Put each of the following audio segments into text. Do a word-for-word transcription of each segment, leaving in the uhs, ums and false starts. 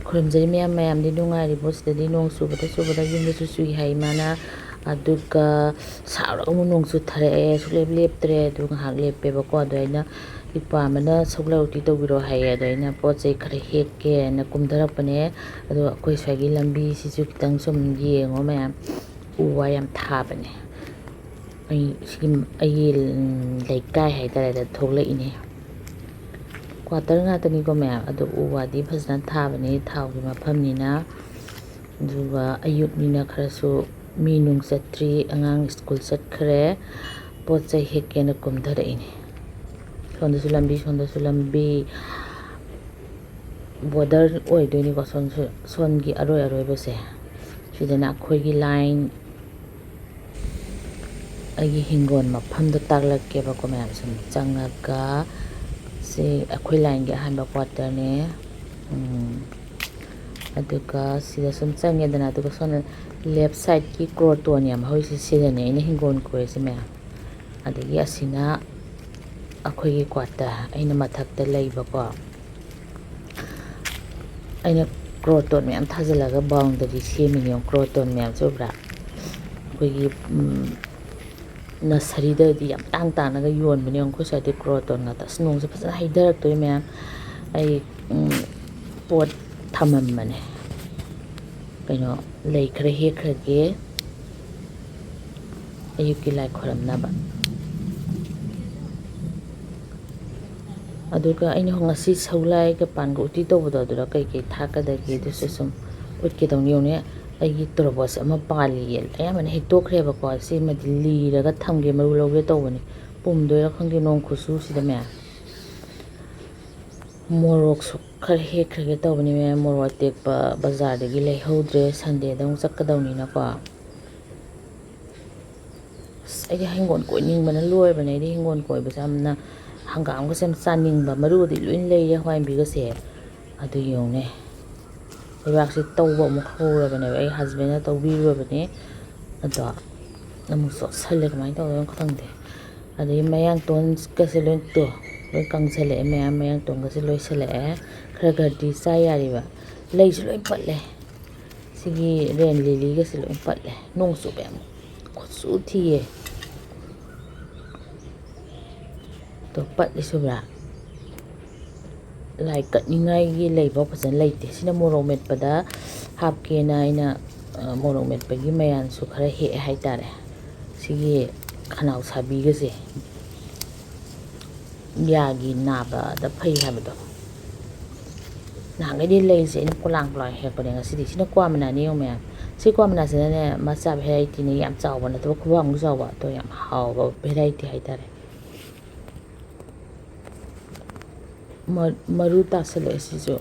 ꯈꯨꯔꯨꯝꯖꯔꯤ ꯃꯌꯥꯝ, ꯃꯌꯥꯝꯗꯤ ꯅꯨꯡꯉꯥꯏꯔꯤꯕꯣ? ꯁꯤꯗꯗꯤ ꯅꯣꯡ ꯆꯨꯕꯗ ꯆꯨꯕꯗ ꯌꯨꯝꯗꯁꯨ ꯆꯨꯏ ꯍꯥꯏ ꯏꯃꯥꯅ, ꯑꯗꯨꯒ ꯁꯥꯔꯒ ꯑꯃꯨꯛ ꯅꯣꯡ ꯆꯨꯊꯔꯛꯑꯦ, ꯁꯨꯡꯂꯦꯞ ꯂꯦꯞꯇ꯭ꯔꯦ꯫ ꯑꯗꯨ ꯉꯥꯏꯍꯥꯛ ꯂꯦꯞꯄꯦꯕꯀꯣ, ꯑꯗꯣ ꯑꯩꯅ ꯏꯄ꯭ꯋꯥ ꯑꯃꯅ ꯁꯒꯣꯜ ꯎꯇꯤ ꯇꯧꯕꯤꯔꯣ ꯍꯥꯏꯌꯦ, ꯑꯗꯣ ꯑꯩꯅ ꯄꯣꯠ ꯆꯩ ꯈꯔ ꯍꯦꯛꯀꯦꯅ ꯀꯨꯝꯊꯔꯛꯄꯅꯦ꯫ ꯑꯗꯣ ꯑꯩꯈꯣꯏ ꯁ꯭ꯋꯥꯏꯒꯤ ꯂꯝꯕꯤꯁꯤꯁꯨ ꯈꯤꯇꯪ ꯁꯨꯝ ꯌꯦꯡꯉꯣ ꯃꯌꯥꯝ, ꯎ ꯋꯥ ꯌꯥꯝ ꯊꯥꯕꯅꯦ꯫ ꯑꯩ ꯁꯤꯒꯤ ꯑꯩꯒꯤ ꯂꯩꯀꯥꯏ ꯍꯥꯏꯇꯥꯔꯦ, ꯑꯗ ꯊꯣꯛꯂꯛꯏꯅꯦ꯫ ꯀ꯭ꯋꯥꯇꯔ ꯉꯥꯛꯇꯅꯤꯀꯣ ꯃꯌꯥꯝ, ꯑꯗꯣ ꯎ ꯋꯥꯗꯤ ꯐꯖꯅ ꯊꯥꯕꯅꯦ, ꯊꯥꯎꯒꯤ ꯃꯐꯝꯅꯤꯅ꯫ ꯑꯗꯨꯒ ꯑꯌꯨꯛꯅꯤꯅ ꯈꯔꯁꯨ ꯃꯤ ꯅꯨꯡ ꯆꯠꯇ꯭ꯔꯤ, ꯑꯉꯥꯡ ꯁ꯭ꯀꯨꯜ ꯆꯠꯈ꯭ꯔꯦ꯫ ꯄꯣꯠ ꯆꯩ ꯍꯦꯛꯀꯦꯅ ꯀꯨꯝꯊꯔꯛꯏꯅꯦ꯫ ꯁꯣꯝꯗꯁꯨ ꯂꯝꯕꯤ, ꯁꯣꯝꯗꯁꯨ ꯂꯝꯕꯤ꯫ ꯕꯣꯔꯗꯔ ꯑꯣꯏꯗꯣꯏꯅꯤꯀꯣ ꯁꯣꯝꯁꯨ, ꯁꯣꯝꯒꯤ ꯑꯔꯣꯏ ꯑꯔꯣꯏꯕꯁꯦ꯫ ꯁꯤꯗꯅ ꯑꯩꯈꯣꯏꯒꯤ ꯂꯥꯏꯟ, ꯑꯩꯒꯤ ꯍꯤꯡꯒꯣꯜ ꯃꯐꯝꯗꯣ ꯇꯥꯛꯂꯛꯀꯦꯕꯀꯣ ꯃꯌꯥꯝ꯫ ꯁꯨꯝ ꯆꯪꯉꯒ, ꯁꯤ ꯑꯩꯈꯣꯏ ꯂꯥꯏꯟꯒꯤ ꯑꯍꯥꯟꯕ ꯀ꯭ꯋꯥꯇꯔꯅꯦ꯫ ꯎꯝ, ꯑꯗꯨꯒ ꯁꯤꯗ ꯁꯨꯝ ꯆꯪꯉꯦꯗꯅ, ꯑꯗꯨꯒ ꯁꯣꯝꯗ ꯂꯦꯐ ꯁꯥꯏꯠꯀꯤ ꯀ꯭ꯔꯣꯇꯣꯟ ꯌꯥꯝ ꯍꯧꯔꯤꯁꯦ, ꯁꯤꯗꯅꯦ ꯑꯩꯅ ꯍꯤꯡꯒꯣꯜ ꯀꯣꯏꯔꯤꯁꯦ ꯃꯌꯥꯝ꯫ ꯑꯗꯒꯤ ꯑꯁꯤꯅ ꯑꯩꯈꯣꯏꯒꯤ ꯀ꯭ꯋꯥꯇꯔ, ꯑꯩꯅ ꯃꯊꯛꯇ ꯂꯩꯕꯀꯣ꯫ ꯑꯩꯅ ꯀ꯭ꯔꯣꯇꯣꯟ ꯃꯌꯥꯝ ꯊꯥꯖꯤꯜꯂꯒ ꯕꯥꯎꯟꯗꯔꯤ ꯁꯦꯝꯃꯤꯅꯦ꯫ ꯌꯦꯡꯉꯣ, ꯀ꯭ꯔꯣꯇꯣꯟ ꯃꯌꯥꯝꯁꯦ ꯎꯕ꯭ꯔꯥ? ꯑꯩꯈꯣꯏꯒꯤ, ꯎꯝ, ꯅꯁꯔꯤꯗꯗꯤ ꯌꯥꯝ ꯇꯥꯡ ꯇꯥꯡꯅꯒ ꯌꯣꯟꯕꯅꯦ꯫ ꯌꯦꯡꯉꯣ, ꯑꯩꯈꯣꯏ ꯁ꯭ꯋꯥꯏꯗꯤ ꯀ꯭ꯔꯣꯇꯣꯟ ꯉꯥꯛꯇ꯫ ꯑꯁ, ꯅꯣꯡꯁꯦ ꯐꯖꯅ ꯍꯩꯊꯔꯛꯇꯣꯏ ꯃꯌꯥꯝ꯫ ꯑꯩ, ꯎꯝ, ꯄꯣꯠ ꯊꯝꯃꯝꯕꯅꯦ꯫ ꯀꯩꯅꯣ, ꯂꯩ ꯈꯔ ꯍꯦꯛꯈ꯭ꯔꯒꯦ ꯑꯌꯨꯛꯀꯤ ꯂꯥꯏ ꯈꯣꯏꯔꯝꯅꯕ꯫ ꯑꯗꯨꯒ ꯑꯩꯅ ꯉꯁꯤ ꯁꯧꯒ꯭ꯂꯥꯏꯒ ꯄꯥꯟꯒ ꯎꯇꯤ ꯇꯧꯕꯗꯣ, ꯑꯗꯨꯗ ꯀꯩꯀꯩ ꯊꯥꯛꯀꯗꯒꯦ ꯑꯗꯨꯁꯨ ꯁꯨꯝ ꯎꯠꯀꯦ ꯇꯧꯅꯤ꯫ ꯌꯦꯡꯉꯨꯅꯦ, ꯑꯩꯒꯤ ꯇꯣꯔꯕꯣꯠꯁꯦ ꯑꯃ ꯄꯥꯜꯂꯤꯌꯦ, ꯑꯌꯥꯝꯕꯅ ꯍꯦꯛꯇꯣꯛꯈ꯭ꯔꯦꯕꯀꯣ꯫ ꯁꯤꯃꯗꯤ ꯂꯤꯔꯒ ꯊꯝꯒꯦ, ꯃꯔꯨ ꯂꯧꯒꯦ ꯇꯧꯕꯅꯤ꯫ ꯄꯨꯝꯗꯣꯏꯔꯥ ꯈꯪꯗꯦ, ꯅꯣꯡ ꯈꯨꯆꯨꯁꯤꯗ ꯃꯌꯥꯝ꯫ ꯃꯣꯔꯣꯛꯁꯨ ꯈꯔ ꯍꯦꯛꯈ꯭ꯔꯒꯦ ꯇꯧꯕꯅꯤ ꯃꯌꯥꯝ, ꯃꯣꯔꯣꯛ ꯑꯇꯦꯛꯄ ꯕꯖꯥꯔꯗꯒꯤ ꯂꯩꯍꯧꯗ꯭ꯔꯦ, ꯁꯟꯗꯦꯗ ꯑꯃꯨꯛ ꯆꯠꯀꯗꯧꯅꯤꯅꯀꯣ꯫ ꯑꯁ, ꯑꯩꯗꯤ ꯍꯤꯡꯒꯣꯜ ꯀꯣꯏꯅꯤꯡꯕꯅ ꯂꯣꯏꯔꯕꯅꯦ꯫ ꯑꯩꯗꯤ ꯍꯤꯡꯒꯣꯜ ꯀꯣꯏꯕꯁꯦ ꯌꯥꯝꯅ, ꯍꯪꯒꯥꯝꯒꯁꯦ ꯌꯥꯝ ꯆꯥꯅꯤꯡꯕ, ꯃꯔꯨꯗꯤ ꯂꯣꯏ ꯂꯩꯔꯦ, ꯍꯋꯥꯏ ꯃꯨꯕꯤꯒꯁꯦ꯫ ꯑꯗꯨ ꯌꯦꯡꯉꯨꯅꯦ, ꯂꯩꯕꯥꯛꯁꯦ ꯇꯧꯕ ꯑꯃꯨꯛ ꯍꯧꯔꯕꯅꯦꯕ꯫ ꯑꯩ ꯍꯁꯕꯦꯟꯅ ꯇꯧꯕꯤꯔꯨꯔꯕꯅꯦ, ꯑꯗꯣ ꯑꯃꯨꯛ ꯆꯣꯠꯁꯜꯂꯦ, ꯀꯃꯥꯏꯅ ꯇꯧꯗꯣꯏꯅꯣ ꯈꯪꯗꯦ꯫ ꯑꯗꯒꯤ ꯃꯌꯥꯡꯇꯣꯟꯒꯁꯦ ꯂꯣꯏ ꯇꯨ-, ꯂꯣꯏ ꯀꯪꯁꯜꯂꯛꯑꯦ ꯃꯌꯥꯝ, ꯃꯌꯥꯡꯇꯣꯟꯒꯁꯦ ꯂꯣꯏꯁꯜꯂꯛꯑꯦ꯫ ꯈꯔ ꯈꯔꯗꯤ ꯆꯥ ꯌꯥꯔꯤꯕ, ꯂꯩꯁꯨ ꯂꯣꯏ ꯄꯠꯂꯦ꯫ ꯁꯤꯒꯤ ꯔꯦꯟ ꯂꯤꯂꯤꯒꯁꯦ ꯂꯣꯏ ꯄꯠꯂꯦ꯫ ꯅꯣꯡ ꯆꯨꯕ ꯌꯥꯝ ꯈꯨꯠꯁꯨ ꯊꯤꯌꯦ꯫ ꯑꯗꯣ ꯄꯠꯂꯤꯁꯨ ꯕ꯭ꯔꯥ? ꯂꯥꯏ ꯀꯠꯅꯤꯡꯉꯥꯏꯒꯤ ꯂꯩꯐꯥꯎ ꯐꯖꯅ ꯂꯩꯇꯦ꯫ ꯁꯤꯅ ꯃꯣꯔꯣꯛ ꯃꯦꯠꯄꯗ ꯍꯥꯞꯀꯦꯅ ꯑꯩꯅ, ꯑ, ꯃꯣꯔꯣꯛ ꯃꯦꯠꯄꯒꯤ ꯃꯌꯥꯟꯁꯨ ꯈꯔ ꯍꯦꯛꯑꯦ ꯍꯥꯏꯇꯥꯔꯦ꯫ ꯁꯤꯒꯤ ꯈꯅꯥꯎ ꯁꯥꯕꯤꯒꯁꯦ ꯌꯥꯒꯤ ꯅꯥꯕꯗ ꯐꯩ ꯍꯥꯏꯕꯗꯣ꯫ ꯅꯍꯥꯟꯈꯩꯗꯤ ꯂꯩꯁꯦ ꯑꯩꯅ ꯄꯣꯂꯥꯡ ꯄꯣꯂꯥꯡ ꯍꯦꯛꯄꯅꯦ꯫ ꯉꯁꯤꯗꯤ ꯁꯤꯅ ꯀ꯭ꯋꯥ ꯃꯅꯥꯅꯤ ꯌꯦꯡꯉꯨ ꯃꯌꯥꯝ꯫ ꯁꯤ ꯀ꯭ꯋꯥ ꯃꯅꯥꯁꯤꯅꯅꯦ ꯃꯆꯥ ꯚꯦꯔꯥꯏꯇꯤꯅꯦ, ꯌꯥꯝ ꯆꯥꯎꯕ ꯅꯠꯇꯕ, ꯈꯨꯕꯥꯛꯃꯨꯛ ꯆꯥꯎꯕ, ꯑꯗꯣ ꯌꯥꯝ ꯍꯥꯎꯕ ꯚꯦꯔꯥꯏꯇꯤ ꯍꯥꯏꯇꯥꯔꯦ꯫ ꯃ-, ꯃꯔꯨ ꯇꯥꯁꯜꯂꯛꯑꯦ ꯁꯤꯁꯨ,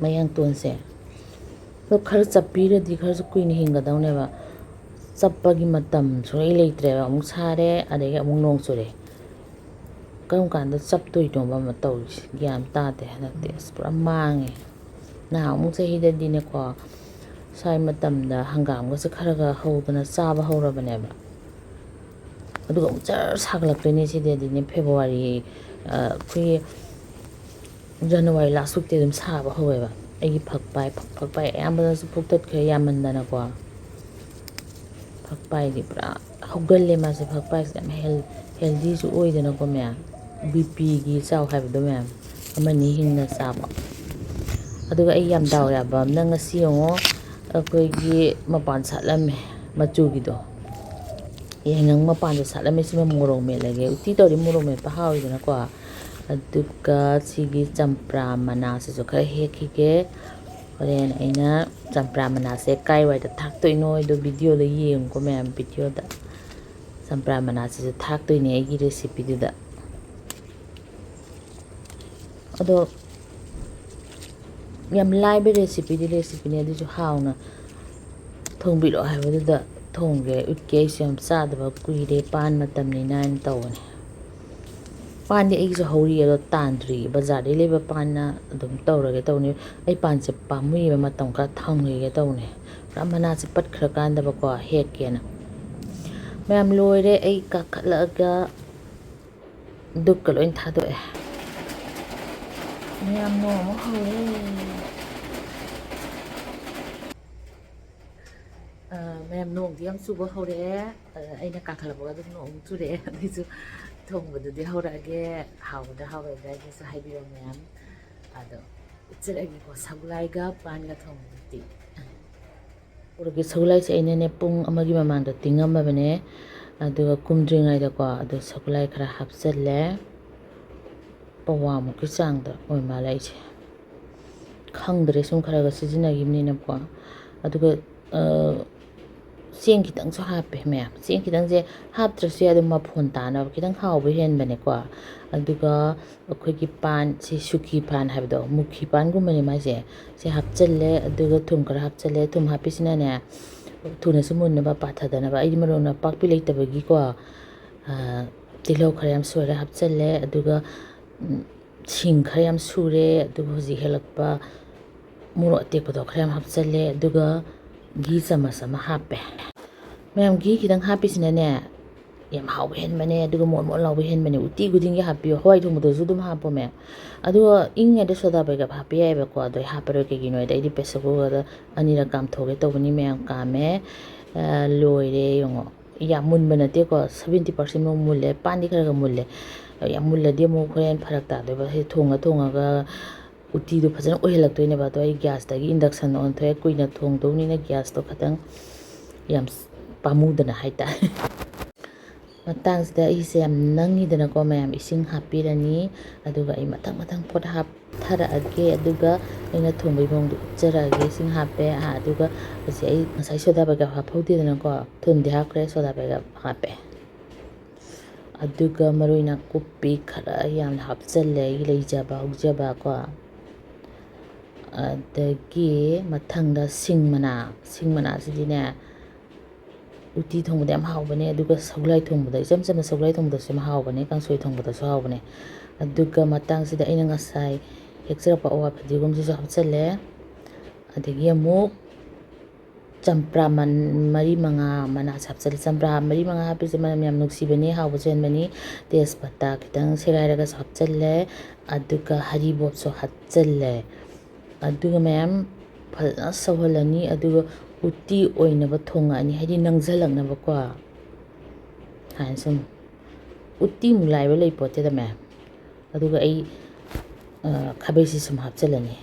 ꯃꯌꯥꯡꯇꯣꯟꯁꯦ꯫ ꯑꯗꯣ ꯈꯔ ꯆꯞꯄꯤꯔꯗꯤ ꯈꯔꯁꯨ ꯀꯨꯏꯅ ꯍꯤꯡꯒꯗꯧꯅꯦꯕ꯫ ꯆꯞꯄꯒꯤ ꯃꯇꯝ ꯁꯨꯡꯂꯩ ꯂꯩꯇ꯭ꯔꯦꯕ꯫ ꯑꯃꯨꯛ ꯁꯥꯔꯦ, ꯑꯗꯒꯤ ꯑꯃꯨꯛ ꯅꯣꯡ ꯆꯨꯔꯦ꯫ ꯀꯔꯝ ꯀꯥꯟꯗ ꯆꯞꯇꯣꯏꯅꯣꯕ ꯑꯃ ꯇꯧꯔꯤꯁꯦ? ꯒ꯭ꯌꯥꯟ ꯇꯥꯗꯦ ꯍꯟꯗꯛꯇꯤ꯫ ꯑꯁ, ꯄꯨꯔꯥ ꯃꯥꯡꯉꯦ꯫ ꯅꯍꯥꯟꯃꯨꯛ ꯆꯍꯤꯗꯗꯤꯅꯦꯀꯣ, ꯁ꯭ꯋꯥꯏ ꯃꯇꯝꯗ ꯍꯪꯒꯥꯝꯒꯁꯦ ꯈꯔ ꯈꯔ ꯍꯧꯗꯅ ꯆꯥꯕ ꯍꯧꯔꯕꯅꯦꯕ꯫ ꯑꯗꯨꯒ ꯑꯃꯨꯛ ꯖꯔ ꯁꯥꯒꯠꯂꯛꯇꯣꯏꯅꯦ ꯁꯤꯗꯗꯤꯅꯦ, ꯐꯦꯕꯋꯥꯔꯤ, ꯑ, ꯑꯩꯈꯣꯏꯒꯤ ꯖꯅꯋꯥꯔꯤ ꯂꯥꯁ ꯋꯤꯛꯇꯤ ꯑꯗꯨꯝ ꯁꯥꯕ ꯍꯧꯋꯦꯕ꯫ ꯑꯩꯒꯤ ꯐꯛꯄꯥꯏ, ꯐꯛ-, ꯐꯛꯄꯥꯏ ꯑꯌꯥꯝꯕꯅꯁꯨ ꯐꯨꯛꯇꯠꯈ꯭ꯔꯦ ꯌꯥꯝꯃꯟꯗꯅꯀꯣ꯫ ꯐꯛꯄꯥꯏꯗꯤ ꯄꯨꯔꯥ ꯍꯧꯒꯜꯂꯦ ꯃꯥꯁꯦ꯫ ꯐꯛꯄꯥꯏꯁꯦ ꯌꯥꯝ ꯍꯦꯜ-, ꯍꯦꯜꯗꯤꯁꯨ ꯑꯣꯏꯗꯅꯀꯣ ꯃꯌꯥꯝ꯫ ꯕꯤ ꯄꯤꯒꯤ ꯆꯥꯎ ꯍꯥꯏꯕꯗꯣ ꯃꯌꯥꯝ, ꯑꯃꯅꯤ ꯍꯤꯡꯅ ꯆꯥꯕ꯫ ꯑꯗꯨꯒ ꯑꯩ ꯌꯥꯝ ꯗꯥꯎ ꯌꯥꯕ ꯑꯃꯅ, ꯉꯁꯤ ꯌꯦꯡꯉꯣ, ꯑꯩꯈꯣꯏꯒꯤ ꯃꯄꯥꯟ ꯁꯥꯠꯂꯝꯃꯦ, ꯃꯆꯨꯒꯤꯗꯣ꯫ ꯌꯥꯏꯉꯪ ꯃꯄꯥꯟꯗꯣ ꯁꯥꯠꯂꯝꯃꯦ꯫ ꯁꯤꯃ ꯃꯣꯔꯣꯛ ꯃꯦꯠꯂꯒꯦ꯫ ꯎꯇꯤ ꯇꯧꯔꯗꯤ ꯃꯣꯔꯣꯛ ꯃꯦꯠꯄ ꯍꯥꯎꯋꯤꯗꯅꯀꯣ꯫ ꯑꯗꯨꯒ ꯁꯤꯒꯤ ꯆꯝꯄ꯭ꯔꯥ ꯃꯅꯥꯁꯤꯁꯨ ꯈꯔ ꯍꯦꯛꯈꯤꯒꯦ꯫ ꯍꯣꯔꯦꯟ ꯑꯩꯅ ꯆꯝꯄ꯭ꯔꯥ ꯃꯅꯥꯁꯦ ꯀꯥꯏꯋꯥꯏꯗ ꯊꯥꯛꯇꯣꯏꯅꯣ ꯍꯥꯏꯗꯣ ꯚꯤꯗꯤꯑꯣꯗ ꯌꯦꯡꯉꯨꯀꯣ ꯃꯌꯥꯝ, ꯚꯤꯗꯤꯑꯣꯗ꯫ ꯆꯝꯄ꯭ꯔꯥ ꯃꯅꯥꯁꯤꯁꯨ ꯊꯥꯛꯇꯣꯏꯅꯦ ꯑꯩꯒꯤ ꯔꯦꯁꯤꯄꯤꯗꯨꯗ꯫ ꯑꯗꯣ ꯌꯥꯝ ꯂꯥꯏꯕ ꯔꯦꯁꯤꯄꯤꯗꯤ ꯔꯦꯁꯤꯄꯤꯅꯦ, ꯑꯗꯨꯁꯨ ꯍꯥꯎꯅ ꯊꯣꯡꯕꯤꯔꯛꯑꯣ ꯍꯥꯏꯕꯗꯨꯗ ꯊꯣꯡꯒꯦ꯫ ꯎꯠꯀꯦ꯫ ꯑꯩꯁꯨ ꯌꯥꯝ ꯆꯥꯗꯕ ꯀꯨꯏꯔꯦ, ꯄꯥꯟ ꯃꯇꯝꯅꯤꯅ ꯍꯥꯏꯅ ꯇꯧꯕꯅꯦ꯫ ꯄꯥꯟꯗꯤ ꯑꯩꯒꯤꯁꯨ ꯍꯧꯔꯤ, ꯑꯗꯣ ꯇꯥꯟꯗ꯭ꯔꯤ꯫ ꯕꯖꯥꯔꯗꯩ ꯂꯩꯕ ꯄꯥꯟꯅ ꯑꯗꯨꯝ ꯇꯧꯔꯒꯦ ꯇꯧꯕꯅꯦ꯫ ꯑꯩ ꯄꯥꯟꯁꯦ ꯄꯥꯝꯃꯨꯏꯕ, ꯃꯇꯝ ꯈꯔ ꯊꯝꯈꯤꯒꯦ ꯇꯧꯕꯅꯦ꯫ ꯄꯨꯔꯥ ꯃꯅꯥꯁꯦ ꯄꯠꯈ꯭ꯔꯀꯥꯟꯗꯕꯀꯣ ꯍꯦꯛꯀꯦꯅ꯫ ꯃꯌꯥꯝ ꯂꯣꯏꯔꯦ꯫ ꯑꯩ ꯀꯥꯈꯠꯂꯛꯑꯒ ꯗꯨꯛꯀ ꯂꯣꯏ ꯊꯥꯗꯣꯛꯑꯦ꯫ ꯃꯌꯥꯝ ꯅꯣꯡ ꯑꯃꯨꯛ ꯍꯧꯔꯦ꯫ ꯅꯣꯡꯗꯤ ꯌꯥꯝ ꯆꯨꯕ ꯍꯧꯔꯛꯑꯦ꯫ ꯑ, ꯑꯩꯅ ꯀꯥꯈꯠꯂꯛꯄꯒ ꯑꯗꯨꯝ ꯅꯣꯡ ꯑꯃꯨꯛ ꯆꯨꯔꯛꯑꯦ꯫ ꯑꯗꯨꯏꯁꯨ ꯊꯣꯡꯕꯗꯨꯗꯤ ꯍꯧꯔꯛꯑꯒꯦ꯫ ꯍꯥꯎꯒꯗ꯭ꯔꯥ ꯍꯥꯎꯔꯣꯏꯗ꯭ꯔꯥ ꯍꯥꯏꯗꯨꯁꯨ ꯍꯥꯏꯕꯤꯔꯣ ꯃꯌꯥꯝ꯫ ꯑꯗꯣ ꯎꯠꯆꯔꯛꯑꯒꯦꯀꯣ, ꯁꯒꯣꯜꯍꯋꯥꯏꯒ ꯄꯥꯟꯒ ꯊꯣꯡꯕꯗꯨꯗꯤ꯫ ꯎꯔꯒꯤ ꯁꯒꯣꯜꯍꯋꯥꯏꯁꯦ ꯑꯩꯅꯅꯦ ꯄꯨꯡ ꯑꯃꯒꯤ ꯃꯃꯥꯡꯗ ꯇꯤꯡꯉꯝꯃꯕꯅꯦ꯫ ꯑꯗꯨꯒ ꯀꯨꯝꯗ꯭ꯔꯤꯉꯩꯗꯀꯣ, ꯑꯗꯨ ꯁꯒꯣꯜꯍꯋꯥꯏ ꯈꯔ ꯍꯥꯞꯆꯜꯂꯦ꯫ ꯄꯋꯥꯃꯨꯛꯀꯤ ꯆꯥꯡꯗ ꯑꯣꯏ ꯃꯥꯜꯂꯦ ꯑꯩꯁꯦ꯫ ꯈꯪꯗ꯭ꯔꯦ, ꯁꯨꯝ ꯈꯔ ꯈꯔ ꯁꯤꯖꯤꯟꯅꯈꯤꯕꯅꯤꯅꯀꯣ꯫ ꯑꯗꯨꯒ, ꯑ, ꯆꯦꯡ ꯈꯤꯇꯪꯁꯨ ꯍꯥꯞꯄꯦ ꯃꯌꯥꯝ꯫ ꯆꯦꯡ ꯈꯤꯇꯪꯁꯦ ꯍꯥꯞꯇ꯭ꯔꯁꯨ ꯌꯥꯏ, ꯑꯗꯨꯝ ꯃꯐꯣꯟ ꯇꯥꯅꯕ ꯈꯤꯇꯪ ꯍꯥꯎꯕ ꯍꯦꯟꯕꯅꯦꯀꯣ꯫ ꯑꯗꯨꯒ ꯑꯩꯈꯣꯏꯒꯤ ꯄꯥꯟꯁꯤ, ꯁꯨꯈꯤ ꯄꯥꯟ ꯍꯥꯏꯕꯗꯣ, ꯃꯨꯈꯤ ꯄꯥꯟꯒꯨꯝꯕꯅꯦ ꯃꯥꯏꯁꯦ꯫ ꯁꯤ ꯍꯥꯞꯆꯜꯂꯦ, ꯑꯗꯨꯒ ꯊꯨꯝ ꯈꯔ ꯍꯥꯞꯆꯜꯂꯦ꯫ ꯊꯨꯝ ꯍꯥꯞꯄꯤꯁꯤꯅꯅꯦ, ꯊꯨꯅꯁꯨ ꯃꯨꯟꯅꯕ, ꯄꯥꯊꯗꯅꯕ꯫ ꯑꯩꯗꯤ ꯃꯔꯣꯏ ꯅꯄꯥꯛꯄꯤ ꯂꯩꯇꯕꯒꯤꯀꯣ, ꯑ, ꯇꯤꯜꯍꯧ ꯈꯔ ꯌꯥꯝ ꯁꯣꯏꯔ ꯍꯥꯞꯆꯜꯂꯦ, ꯑꯗꯨꯒ, ꯎꯝ, ꯁꯤꯡ ꯈꯔ ꯌꯥꯝ ꯁꯨꯔꯦ, ꯑꯗꯨꯒ ꯍꯧꯖꯤꯛ ꯍꯦꯛꯂꯛꯄ ꯃꯣꯔꯣꯛ ꯑꯇꯦꯛꯄꯗꯣ ꯈꯔ ꯌꯥꯝ ꯍꯥꯞꯆꯜꯂꯦ, ꯑꯗꯨꯒ ꯘꯤ ꯆꯥꯃꯁ ꯑꯃ ꯍꯥꯞꯄꯦ꯫ ꯃꯌꯥꯝ, ꯘꯤ ꯈꯤꯇꯪ ꯍꯥꯞꯄꯤꯁꯤꯅꯅꯦ, ꯌꯥꯝ ꯍꯥꯎꯕ ꯍꯦꯟꯕꯅꯦ, ꯑꯗꯨꯒ ꯃꯣꯟ ꯃꯣꯟ ꯂꯥꯎꯕ ꯍꯦꯟꯕꯅꯦ꯫ ꯎꯇꯤ ꯈꯨꯗꯤꯡꯒꯤ ꯍꯥꯞꯄꯤꯌꯨ, ꯍꯋꯥꯏ ꯊꯣꯡꯕꯗꯁꯨ ꯑꯗꯨꯝ ꯍꯥꯞꯄꯣ ꯃꯌꯥꯝ꯫ ꯑꯗꯨꯒ ꯏꯪꯉꯤꯉꯩꯗ ꯁꯣꯗꯥ ꯕꯥꯏꯒꯞ ꯍꯥꯞꯄ ꯌꯥꯏꯑꯕꯀꯣ, ꯑꯗꯣ ꯑꯩ ꯍꯥꯞꯄꯔꯣꯏ꯫ ꯀꯩꯒꯤꯅꯣ ꯍꯥꯏꯗꯤ ꯑꯩꯗꯤ pressure cookerꯗ ꯑꯅꯤꯔꯛ ꯀꯥꯝꯊꯣꯛꯀꯦ ꯇꯧꯕꯅꯤ ꯃꯌꯥꯝ꯫ ꯀꯥꯝꯃꯦ, ꯑ, ꯂꯣꯏꯔꯦ ꯌꯦꯡꯉꯣ꯫ ꯌꯥꯝ ꯃꯨꯟꯕ ꯅꯠꯇꯦꯀꯣ, seventy percent ꯃꯨꯛ ꯃꯨꯜꯂꯦ꯫ ꯄꯥꯟꯗꯤ ꯈꯔ ꯈꯔ ꯃꯨꯜꯂꯦ꯫ ꯌꯥꯝ ꯃꯨꯜꯂꯗꯤ ꯑꯃꯨꯛ ꯍꯣꯔꯦꯟ ꯐꯔꯛ ꯇꯥꯗꯣꯏꯕ꯫ ꯁꯤ ꯊꯣꯡꯉ ꯊꯣꯡꯉꯒ ꯎꯇꯤꯗꯣ ꯐꯖꯅ ꯑꯣꯏꯍꯜꯂꯛꯇꯣꯏꯅꯦꯕ꯫ ꯑꯗꯣ ꯑꯩ gasꯇꯒꯤ inductionꯗ ꯑꯣꯟꯊꯣꯛꯑꯦ꯫ ꯀꯨꯏꯅ ꯊꯣꯡꯗꯧꯅꯤꯅ gasꯇꯣ ꯈꯇꯪ ꯌꯥꯝ ꯄꯥꯝꯃꯨꯗꯅ ꯍꯥꯏꯇꯥꯔꯦ꯫ ꯃꯇꯥꯡꯁꯤꯗ ꯑꯩꯁꯦ ꯌꯥꯝ ꯅꯪꯉꯤꯗꯅꯀꯣ ꯃꯌꯥꯝ, ꯏꯁꯤꯡ ꯍꯥꯞꯄꯤꯔꯅꯤ꯫ ꯑꯗꯨꯒ ꯑꯩ ꯃꯊꯪ ꯃꯊꯪ ꯄꯣꯠ ꯍꯥꯞꯊꯔꯛꯑꯒꯦ꯫ ꯑꯗꯨꯒ ꯑꯩꯅ ꯊꯣꯡꯕꯒꯤ ꯃꯑꯣꯡꯗꯣ ꯎꯠꯆꯔꯛꯑꯒꯦ꯫ ꯏꯁꯤꯡ ꯍꯥꯞꯄꯦ꯫ ꯑꯥ, ꯑꯗꯨꯒ ꯍꯧꯖꯤꯛ ꯑꯩ ꯉꯁꯥꯏ ꯁꯣꯗꯥ ꯕꯥꯏꯒꯞ ꯍꯥꯞꯍꯧꯗꯦꯗꯅꯀꯣ, ꯊꯨꯝꯗꯤ ꯍꯥꯞꯈ꯭ꯔꯦ, ꯁꯣꯗꯥ ꯕꯥꯏꯒꯞ ꯍꯥꯞꯄꯦ꯫ ꯑꯗꯨꯒ ꯃꯔꯣꯏ ꯅꯥꯀꯨꯞꯄꯤ ꯈꯔ ꯌꯥꯝꯅ ꯍꯥꯞꯆꯜꯂꯦ, ꯑꯩꯒꯤ ꯂꯩꯖꯕ ꯍꯧꯖꯕ ꯀꯣ꯫ ꯑꯗꯒꯤ ꯃꯊꯪꯗ ꯁꯤꯡ ꯃꯅꯥ, ꯁꯤꯡ ꯃꯅꯥꯁꯤꯗꯤꯅꯦ, ꯎꯇꯤ ꯊꯣꯡꯕꯗ ꯌꯥꯝ ꯍꯥꯎꯕꯅꯦ, ꯑꯗꯨꯒ ꯁꯒꯣꯜꯍꯋꯥꯏ ꯊꯣꯡꯕꯗ, ꯏꯆꯝ ꯆꯝꯅ ꯁꯒꯣꯜꯍꯋꯥꯏ ꯊꯣꯡꯕꯗꯁꯨ ꯌꯥꯝ ꯍꯥꯎꯕꯅꯦ, ꯀꯥꯡꯁꯣꯏ ꯊꯣꯡꯕꯗꯁꯨ ꯍꯥꯎꯕꯅꯦ꯫ ꯑꯗꯨꯒ ꯃꯇꯥꯡꯁꯤꯗ ꯑꯩꯅ ꯉꯁꯥꯏ ꯍꯦꯛꯆꯔꯛꯄ ꯑꯋꯥ ꯐꯗꯤꯒꯣꯝꯁꯤꯁꯨ ꯍꯥꯞꯆꯜꯂꯦ꯫ ꯑꯗꯒꯤ ꯑꯃꯨꯛ ꯆꯝꯄ꯭ꯔꯥ ꯃꯟ-, ꯃꯔꯤ ꯃꯉꯥ ꯃꯅꯥꯁꯦ ꯍꯥꯞꯆꯜꯂꯦ꯫ ꯆꯝꯄ꯭ꯔꯥ ꯃꯔꯤ ꯃꯉꯥ ꯍꯥꯞꯄꯤꯁꯦ ꯃꯅꯝ ꯌꯥꯝ ꯅꯨꯡꯁꯤꯕꯅꯤ, ꯍꯥꯎꯕꯁꯨ ꯍꯦꯟꯕꯅꯤ꯫ ꯇꯦꯖꯄꯇꯥ ꯈꯤꯇꯪ ꯁꯦꯒꯥꯏꯔꯒꯁꯨ ꯍꯥꯞꯆꯜꯂꯦ, ꯑꯗꯨꯒ ꯍꯔꯤꯕꯣꯞꯁꯨ ꯍꯥꯞꯆꯜꯂꯦ꯫ ꯑꯗꯨꯒ ꯃꯌꯥꯝ ꯐꯖꯅ ꯁꯧꯍꯜꯂꯅꯤ꯫ ꯑꯗꯨꯒ ꯎꯇꯤ ꯑꯣꯏꯅꯕ ꯊꯣꯡꯉꯛꯑꯅꯤ, ꯍꯥꯏꯗꯤ ꯅꯪꯁꯤꯜꯂꯛꯅꯕꯀꯣ ꯍꯥꯏꯅ ꯁꯨꯝ꯫ ꯎꯇꯤꯃꯨꯛ ꯂꯥꯏꯕ ꯂꯩ ꯄꯣꯠꯇꯦꯗ ꯃꯌꯥꯝ꯫ ꯑꯗꯨꯒ ꯑꯩ ꯈꯥꯕꯩꯁꯤ ꯁꯨꯝ ꯍꯥꯞꯆꯤꯜꯂꯅꯤ꯫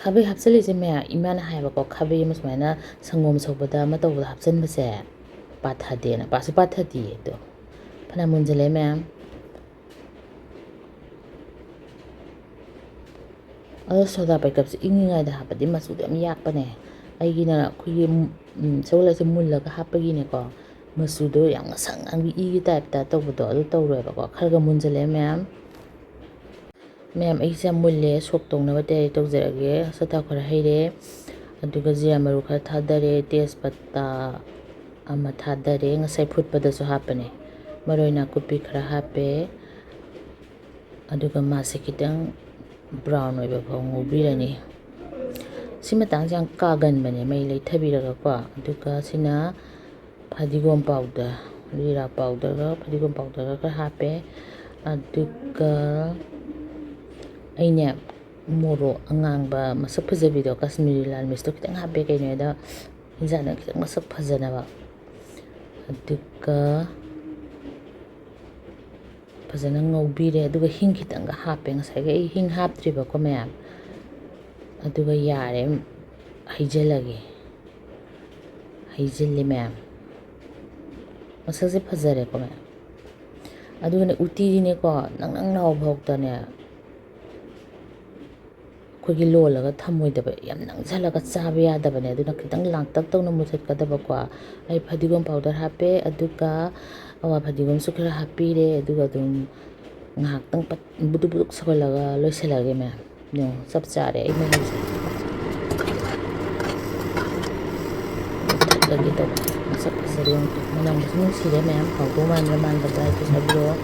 ꯈꯥꯕꯩ ꯍꯥꯞꯆꯤꯜꯂꯤꯁꯦ ꯃꯌꯥꯝ, ꯏꯃꯥꯅ ꯍꯥꯏꯕꯀꯣ, ꯈꯥꯕꯩ ꯑꯃ ꯁꯨꯃꯥꯏꯅ ꯁꯪꯒꯣꯝ ꯁꯧꯕꯗ ꯑꯃ ꯇꯧꯕꯗ ꯍꯥꯞꯆꯤꯟꯕꯁꯦ ꯄꯥꯊꯗꯦꯅ꯫ ꯄꯥꯁꯨ ꯄꯥꯊꯗꯤꯌꯦ ꯑꯗꯣ꯫ ꯐꯅ ꯃꯨꯟꯖꯜꯂꯦ ꯃꯌꯥꯝ꯫ ꯑꯗꯣ ꯁꯣꯗꯥ ꯄꯩꯀꯞꯁꯦ ꯏꯪꯉꯤꯉꯩꯗ ꯍꯥꯞꯄꯗꯤ ꯃꯆꯨꯗꯣ ꯌꯥꯝ ꯌꯥꯛꯄꯅꯦ꯫ ꯑꯩꯒꯤꯅ ꯑꯩꯈꯣꯏꯒꯤ, ꯎꯝ, ꯁꯒꯣꯜ ꯍꯋꯥꯏꯁꯦ ꯃꯨꯜꯂꯒ ꯍꯥꯞꯄꯒꯤꯅꯦꯀꯣ, ꯃꯆꯨꯗꯣ ꯌꯥꯝ ꯉꯁꯪ ꯉꯥꯡꯕꯤ ꯏꯒꯤ ꯇꯥꯏꯞꯇ ꯇꯧꯕꯗꯣ ꯑꯗꯨ ꯇꯧꯔꯣꯏꯕꯀꯣ꯫ ꯈꯔꯒ ꯃꯨꯟꯖꯜꯂꯛꯑꯦ ꯃꯌꯥꯝ꯫ ꯃꯌꯥꯝ, ꯑꯩꯁꯦ ꯌꯥꯝ ꯃꯨꯜꯂꯦ, ꯁꯣꯛ ꯇꯧꯅꯕ ꯇꯌꯥꯔꯤ ꯇꯧꯖꯔꯒꯦ꯫ ꯑꯆꯥꯊꯥꯎ ꯈꯔ ꯍꯩꯔꯦ, ꯑꯗꯨꯒ ꯖꯤꯔꯥ ꯃꯔꯨ ꯈꯔ ꯊꯥꯗꯔꯦ, ꯇꯦꯖꯄꯇꯥ ꯑꯃ ꯊꯥꯗꯔꯦ, ꯉꯁꯥꯏ ꯐꯨꯠꯄꯗꯁꯨ ꯍꯥꯞꯄꯅꯦ꯫ ꯃꯔꯣꯏ ꯅꯥꯀꯨꯞꯄꯤ ꯈꯔ ꯍꯥꯞꯄꯦ, ꯑꯗꯨꯒ ꯃꯥꯁꯦ ꯈꯤꯇꯪ brown ꯑꯣꯏꯕ ꯐꯥꯎ ꯉꯧꯕꯤꯔꯅꯤ꯫ ꯁꯤ ꯃꯇꯥꯡꯁꯦ ꯌꯥꯝ ꯀꯥꯒꯟꯕꯅꯦ, ꯃꯩ ꯂꯩꯊꯕꯤꯔꯒꯀꯣ꯫ ꯑꯗꯨꯒ ꯁꯤꯅ ꯐꯗꯤꯒꯣꯝ powder, ꯖꯤꯔꯥ powderꯒ ꯐꯗꯤꯒꯣꯝ powderꯒ ꯈꯔ ꯍꯥꯞꯄꯦ꯫ ꯑꯗꯨꯒ ꯑꯩꯅꯦ ꯃꯣꯔꯣꯛ ꯑꯉꯥꯡꯕ ꯃꯁꯛ ꯐꯖꯕꯤꯗꯣ, Kashmiri lal mirchꯇꯣ ꯈꯤꯇꯪ ꯍꯥꯞꯄꯦ꯫ ꯀꯩꯅꯣ ꯍꯥꯏꯗ ꯍꯤꯟꯖꯥꯡꯗ ꯈꯤꯇꯪ ꯃꯁꯛ ꯐꯖꯅꯕ꯫ ꯑꯗꯨꯒ ꯐꯖꯅ ꯉꯧꯕꯤꯔꯦ꯫ ꯑꯗꯨꯒ ꯍꯤꯡ ꯈꯤꯇꯪꯒ ꯍꯥꯞꯄꯦ꯫ ꯉꯁꯥꯏꯒꯤ ꯑꯩ ꯍꯤꯡ ꯍꯥꯞꯇ꯭ꯔꯤꯕꯀꯣ ꯃꯌꯥꯝ꯫ ꯑꯗꯨꯒ ꯌꯥꯔꯦ, ꯍꯩꯖꯤꯜꯂꯒꯦ꯫ ꯍꯩꯖꯤꯜꯂꯦ ꯃꯌꯥꯝ꯫ ꯃꯁꯛꯁꯦ ꯐꯖꯔꯦꯀꯣ ꯃꯌꯥꯝ꯫ ꯑꯗꯨꯒꯅꯦ, ꯎꯇꯤꯗꯤꯅꯦꯀꯣ, ꯅꯪ ꯅꯪ ꯂꯥꯎꯕ ꯐꯥꯎꯗꯅꯦ, ꯑꯩꯈꯣꯏꯒꯤ ꯂꯣꯜꯂꯒ ꯊꯝꯃꯣꯏꯗꯕ, ꯌꯥꯝ ꯅꯪꯁꯜꯂꯒ ꯆꯥꯕ ꯌꯥꯗꯕꯅꯦ꯫ ꯑꯗꯨꯅ ꯈꯤꯇꯪ ꯂꯥꯡꯇꯛ ꯇꯧꯅ ꯃꯨꯊꯠꯀꯗꯕꯀꯣ꯫ ꯑꯩ ꯐꯗꯤꯒꯣꯝ powder ꯍꯥꯞꯄꯦ, ꯑꯗꯨꯒ ꯑꯋꯥ ꯐꯗꯤꯒꯣꯝꯁꯨ ꯈꯔ ꯍꯥꯞꯄꯤꯔꯦ꯫ ꯑꯗꯨꯒ ꯑꯗꯨꯝ ꯉꯥꯏꯍꯥꯛꯇꯪ ꯄꯠ-, ꯕꯨꯗꯨꯛ ꯕꯨꯗꯨꯛ ꯁꯧꯍꯜꯂꯒ ꯂꯣꯏꯁꯤꯜꯂꯒꯦ ꯃꯌꯥꯝ꯫ ꯌꯦꯡꯉꯣ, ꯆꯞ ꯆꯥꯔꯦ ꯑꯩ ꯃꯍꯤꯁꯦ꯫ ꯃꯨꯊꯠꯂꯒꯦ ꯇꯧꯕ꯫ ꯃꯁꯛ ꯐꯖꯕ ꯌꯦꯡꯉꯨ꯫ ꯃꯅꯝꯁꯨ ꯅꯨꯡꯁꯤꯔꯦ ꯃꯌꯥꯝ꯫ ꯍꯥꯎꯗꯧ ꯃꯥꯟꯕ꯭ꯔꯥ ꯃꯥꯟꯗꯕ꯭ꯔꯥ ꯍꯥꯏꯕꯗꯨꯁꯨ ꯍꯥꯏꯕꯤꯔꯛꯑꯣ꯫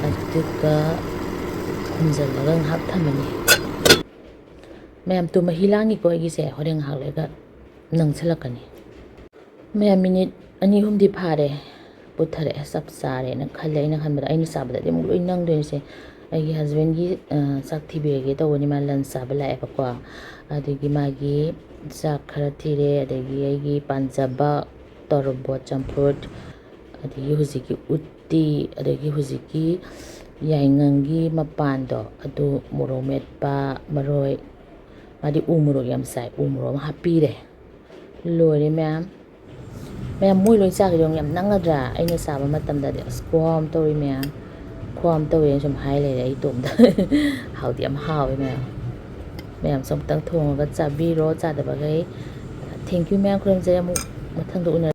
ꯑꯗꯨꯒ ꯈꯨꯝꯖꯤꯜꯂꯒ ꯉꯥꯏꯍꯥꯛ ꯊꯝꯃꯅꯤ꯫ ꯃꯌꯥꯝ, ꯇꯨ ꯃꯍꯤ ꯂꯥꯡꯉꯤꯀꯣ ꯑꯩꯒꯤꯁꯦ꯫ ꯍꯣꯔꯦꯟ ꯉꯥꯏꯍꯥꯛ ꯂꯩꯔꯒ ꯅꯪꯁꯤꯜꯂꯛꯀꯅꯤ꯫ ꯃꯌꯥꯝ, ꯃꯤꯅꯤꯠ ꯑꯅꯤ ꯑꯍꯨꯝꯗꯤ ꯐꯥꯔꯦ꯫ ꯄꯨꯊꯔꯛꯑꯦ, ꯆꯞ ꯆꯥꯔꯦꯅ ꯈꯜꯂꯦ꯫ ꯑꯩꯅ ꯈꯟꯕꯗ, ꯑꯩꯅ ꯆꯥꯕꯗꯗꯤ ꯑꯃꯨꯛ ꯂꯣꯏ ꯅꯪꯗꯣꯏꯅꯤꯁꯦ꯫ ꯑꯩꯒꯤ ꯍꯁꯕꯦꯟꯒꯤ ꯆꯥꯛ ꯊꯤꯕꯤꯔꯒꯦ ꯇꯧꯕꯅꯤ꯫ ꯃꯥ ꯂꯟꯁ ꯆꯥꯕ ꯂꯥꯛꯑꯦꯕꯀꯣ꯫ ꯑꯗꯒꯤ ꯃꯥꯒꯤ ꯆꯥꯛ ꯈꯔ ꯊꯤꯔꯦ, ꯑꯗꯒꯤ ꯑꯩꯒꯤ ꯄꯥꯟꯖꯕ ꯇꯣꯔꯣꯕꯣꯠ ꯆꯝꯐꯨꯠ, ꯑꯗꯒꯤ ꯍꯧꯖꯤꯛꯀꯤ ꯎꯠꯇꯤ, ꯑꯗꯒꯤ ꯍꯧꯖꯤꯛꯀꯤ ꯌꯥꯏꯉꯪꯒꯤ ꯃꯄꯥꯟꯗꯣ ꯑꯗꯨ, ꯃꯣꯔꯣꯛ ꯃꯦꯠꯄ, ꯃꯔꯣꯏ, ꯃꯥꯗꯤ ꯎ ꯃꯣꯔꯣꯛ ꯌꯥꯝ ꯆꯥꯏ, ꯎ ꯃꯣꯔꯣꯛ ꯑꯃ ꯍꯥꯞꯄꯤꯔꯦ꯫ ꯂꯣꯏꯔꯦ ꯃꯌꯥꯝ꯫ ꯃꯌꯥꯝ, ꯃꯣꯏ ꯂꯣꯏ ꯆꯥꯈꯤꯗꯣ ꯌꯥꯝ ꯅꯛꯅꯗ꯭ꯔꯥ? ꯑꯩꯅ ꯆꯥꯕ ꯃꯇꯝꯗꯗꯤ ꯑꯁ ꯈꯨꯍꯥꯎ ꯑꯃ ꯇꯧꯔꯤ ꯃꯌꯥꯝ, ꯈꯨꯍꯥꯎ ꯑꯃ ꯇꯧꯋꯦꯅ ꯁꯨꯝ ꯍꯥꯏ ꯂꯩꯔꯦ ꯑꯩ ꯏꯇꯣꯝꯇ꯫ ꯍꯥꯎꯗꯤ ꯌꯥꯝ ꯍꯥꯎꯋꯦ ꯃꯌꯥꯝ꯫ ꯃꯌꯥꯝꯁꯨ ꯑꯃꯨꯛꯇꯪ ꯊꯣꯡꯉꯒ ꯆꯥꯕꯤꯔꯣ, ꯆꯥꯗꯕꯈꯩ꯫ Thank you ꯃꯌꯥꯝ, ꯈꯨꯔꯨꯝꯖꯔꯤ꯫ ꯑꯃꯨꯛ ꯃꯊꯪꯗ ꯎꯅꯔꯁꯤ꯫